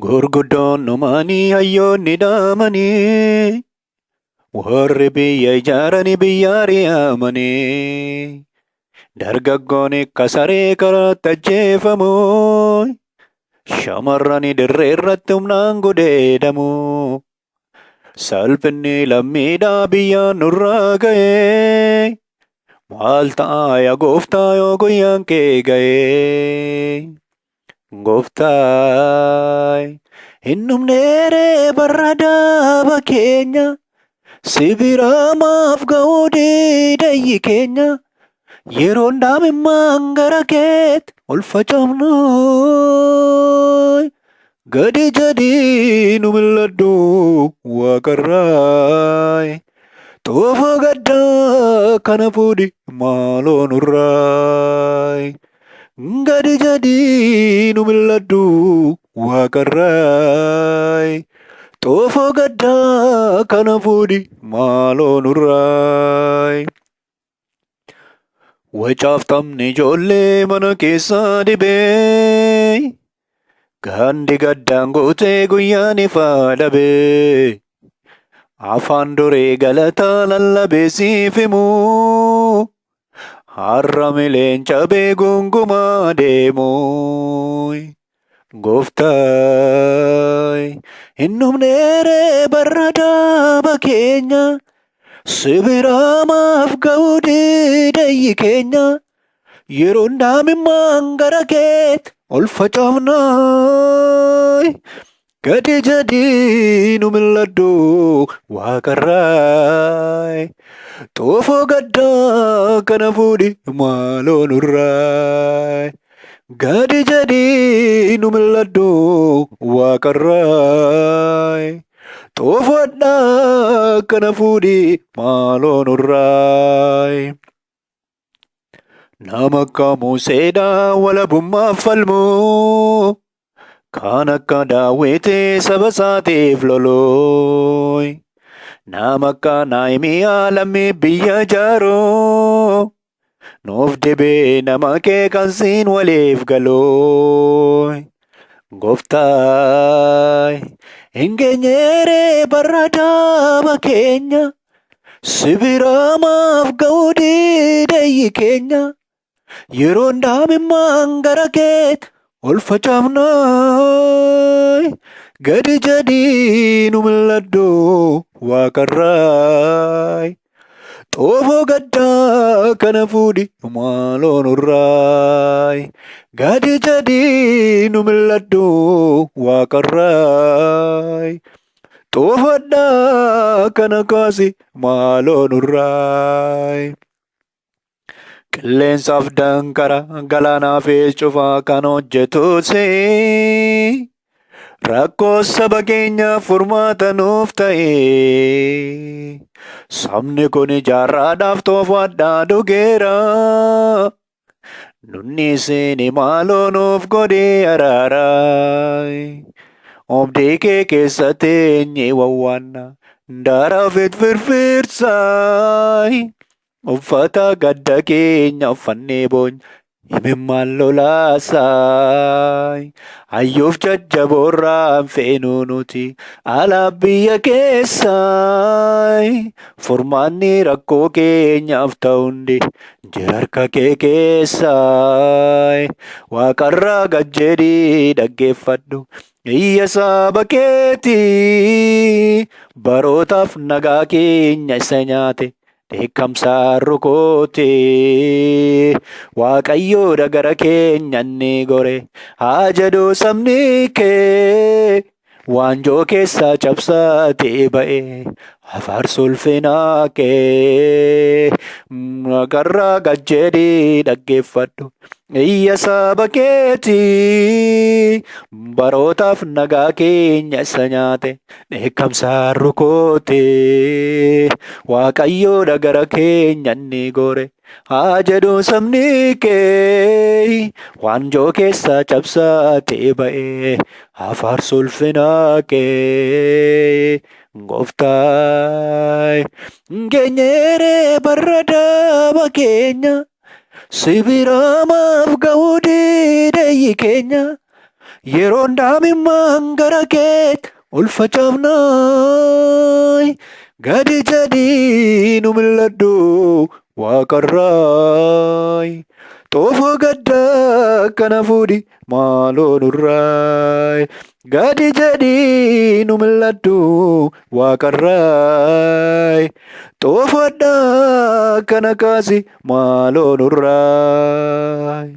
Gurguddoon dhumanii hayyoonni dhaamanii warri biyya ijaaranii biyya ari'amanii dargaggoon akka saree karaatti ajjeefamu shamarran dirree irratti humnaan gudeedamu salphinni lammiidhaa biyyaan nurraa ga'ee maal ta'a yaa gooftaa yoo guyyaan kee ga'ee. Gooftaa hin dhumneeree barra daaba keenya si biraa maaf ga'uu didayyi keenya yeroon daa'imman gara keetti ol facaafnu gadi jedhii nu mil'adhu waaqarraa xoofoo gaddaa kana fuudhi maaloo nurraa. Gadi jedhii nu mil'adhu waaqarraa. Xoofoo gaddaa kana fuudhi maaloo nurraa. Wacaaf taphni ijoollee mana keessaa dhibee. Gandi gaddaan guutee guyyaan ifaa dhabee. Afaan duree galataa lallabee siif himuu. Har'a mileen cabee gongumaa deemu. Gooftaa hin dhumneeree barra daaba keenya si biraa maaf ga'uu didayyi keenya yeroon daa'imman gara keetti ol facaafna. Gadi jedhii nu mil'adhu waaqarraa. Xoofoo gaddaa kana fuudhi maaloo nurraa. Gadi jedhii nu mil'adhu waaqarraa. Xoofoo hadhaa kana fuudhi maaloo nurraa. Nama akka Museedhaa walabummaaf falmu. Kan akka Daawwitii saba isaatiif lolu. Nama akka Nahimiyaa lammii biyya ijaaru. Nuuf dibee nama kee kan siin waliif galu. Gooftaa hin geenyeeree barra daaba keenya. Si biraa maaf ga'uu didayyi keenya. Yeroon daa'imman gara keetti ol facaafna. Gadi jedhii nu mil'adhu waaqarraa. Xoofoo gaddaa kana fuudhi maaloo nurraa. Gadi jedhii nu mil'adhu waaqarraa. Xoofoo hadhaa kana kaasi maaloo nurraa. Qilleensaaf danqara galaanaafis cufaa kan hojjetuusi. Rakkoo saba keenyaaf furmaata nuuf ta'e. Sabni kun jaarraadhaaf toofaadhaa dhugeera. Nunni isin maaloo nuuf godhi araara. Obdii kee keessatti eenyi wawwaanna. Daara ofiit firfirsaay. Uffata gadda keenya uffannee boonya imimmaan lolaasaay. Hayyuuf jajjaboorraan feenuu nuti alaa biyya keessaay. Furmaanni rakkoo keenyaaf ta'u hundi jira harka kee keessaay. Waaqarraa gad jedhii dhaggeeffadhu iyya saba keetii. Barootaaf nagaa keenya isa nyaate dheekkamsa rukuti. Waaqayyoodha gara keenya inni gore haa jedhu sabni kee. Waanjoo keessaa cabsatee ba'e afaarsu ulfinaa kee. Waaqarraa gad jedhii dhaggeeffadhu iyya saba keetii. Barootaaf nagaa keenya isa nyaate dheekkamsa rukuti. Waaqayyoodha gara keenya inni gore haa jedhu sabni kee. Waanjoo keessaa cabsatee ba'e afaarsu ulfinaa kee. Gooftaa geenyeeree barra daaba keenya si biraa maaf ga'uu didayyi keenya. Yeroon daa'imman gara keetti ol facaafnaay. Gadi jedhii nu mil'adhu waaqarraay. Xoofoo gaddaa kana fuudhi maaloo nurraay. Gadi jedhii nu mil'adhu waaqarraay. Xoofoo addaa kana kaasi maaloo nurraay.